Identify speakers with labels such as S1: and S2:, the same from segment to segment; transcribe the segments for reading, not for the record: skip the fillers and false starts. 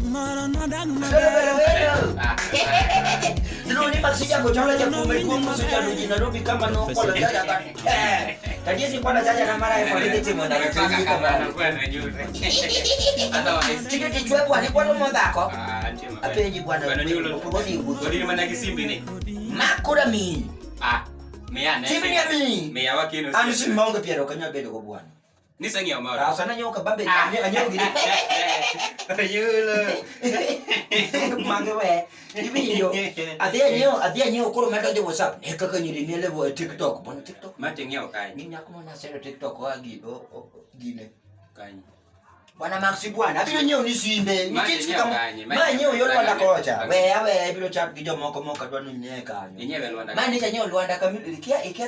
S1: Moro nodag maber.
S2: Luni masija kuchola cha kumekuwa msuja luji Nairobi kama no kola jaja ka. Tadiesi kwa jaja na mara ya kwa timu na
S3: Mpaka kama anakuwa na nyure. Otherwise,
S2: Tike kichwe bwana kwa no dhako.
S3: ah, antie maber.
S2: Apenji bwana.
S3: Bwana Nyulo.
S2: Pogoni wuotho.
S3: Odhi mana gi simbi ni.
S2: Makora mi.
S3: Ah, miya ne.
S2: Simbi ni ami.
S3: Miya wakeno.
S2: An sim maonge piero ok anyal bedo go bwana.
S3: Niseng'iewo moro.
S2: Ah, sana nyiewo kabambe anyiewo gini.
S3: Nyulo.
S2: Mange we. Iwinjo. Adhi anyiewo adhi anyiewo koro medo dhi WhatsApp. Ne kaka nyiri miele e TikTok. Bwana TikTok.
S3: Ma ting'iewo kanye?
S2: Ni nyako mane asero TikTok oa gi gine.
S3: Kanye.
S2: Bwana Maxi bwana, abiro nyiewo ni simbe.
S3: Ma
S2: Nikech
S3: inyiewo
S2: kama
S3: kanye? Ma
S2: ma nyiewo yo Lwanda
S3: Kanye.
S2: kocha.
S3: Kanye.
S2: Weya weya ibiro chat gi jomoko mok adwa ni inyiewe kanyo.
S3: Inyiewe Lwanda.
S2: Ma nyicha nyiewo Lwanda kama ikia ikia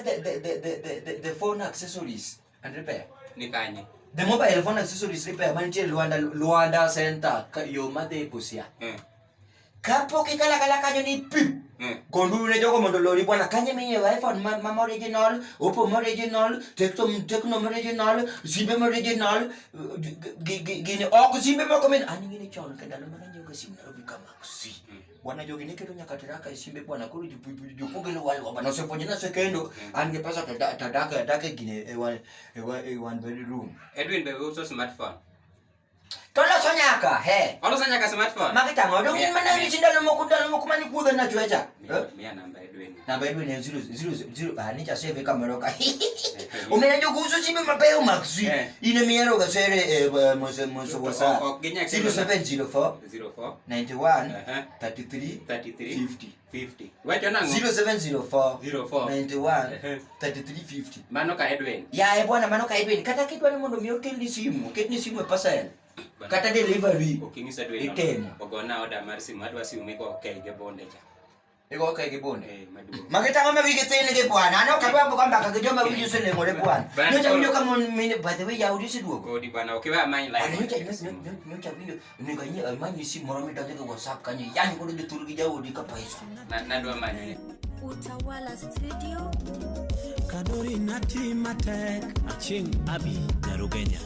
S2: the phone accessories and repair.
S3: Ni kanye?
S2: The mobile phone accessories repair mantie Lwanda Lwanda Center ka yo madhi Busia. Kapok ikala kala kanyo ni pi. Gonduru ne jogo mondo olori bwana kanye minyiewo iPhone ma original, Oppo ma original, Tecno Tecno ma original, simbe ma original, gini ok simbe moko min an ing'e ni chon ka ndalo mane anyiewo ga simu Nairobi ka Maxi. Bwana jogi ne keto nyaka tiraka e simbe bwana koro jopuoge luwa luwa bwana osefwenyo ni asekendo an gi pesa to adak adak e gine e one bedroom.
S3: Edwin be uso smartphone.
S2: To loso nyaka he.
S3: Oloso nyaka smartphone.
S2: Magi tang'o dong in mana nyisi ndalo moko mane kuodho na chwecha.
S3: Miya namba Edwin.
S2: Namba Edwin en 0 0 0 ah nicha save kamoro ka. Omena jogo uso simbe mabeyo Maxi. In emiero ga sere e mose mose WhatsApp.
S3: Ok ginyal kelo-
S2: 0704
S3: 04
S2: 91
S3: Aha.
S2: 33
S3: 33
S2: 50.
S3: 50. Wacho nang'o?
S2: 0704
S3: 04
S2: 91
S3: Ehe.
S2: 33 50.
S3: Mano ka Edwin.
S2: Yaye bwana mano ka Edwin kata kidwa ni mondo mi okelni simu, oketni simu e parcel. Kata delivery.
S3: Ok inyis Edwin.
S2: Itemo.
S3: Ogona order mar simu. Adwa simu migo okay gi bonde cha.
S2: Igo okay gi bonde.
S3: Eh, maduong'.
S2: Magi tang'o ma wigi thin gi bwana. An ok adwa go mbaka gi joma wigi oseleng'ore bwana.
S3: Bwana,
S2: Nyocha winjo
S3: koro-
S2: ka mon mine by the way jaodi oseduogo.
S3: Kodi bwana, ok iwe amany
S2: Bwana
S3: line.
S2: nyocha nyocha winjo onego anyie amany simu moro midonjo gi WhatsApp kanyo iyany godo jothur gi jaodi ka pesa.
S3: Nadwa manyo ni.
S4: Utawala Studio.
S1: Kadori nati matek.
S5: Achieng' Abi Nyarugenya.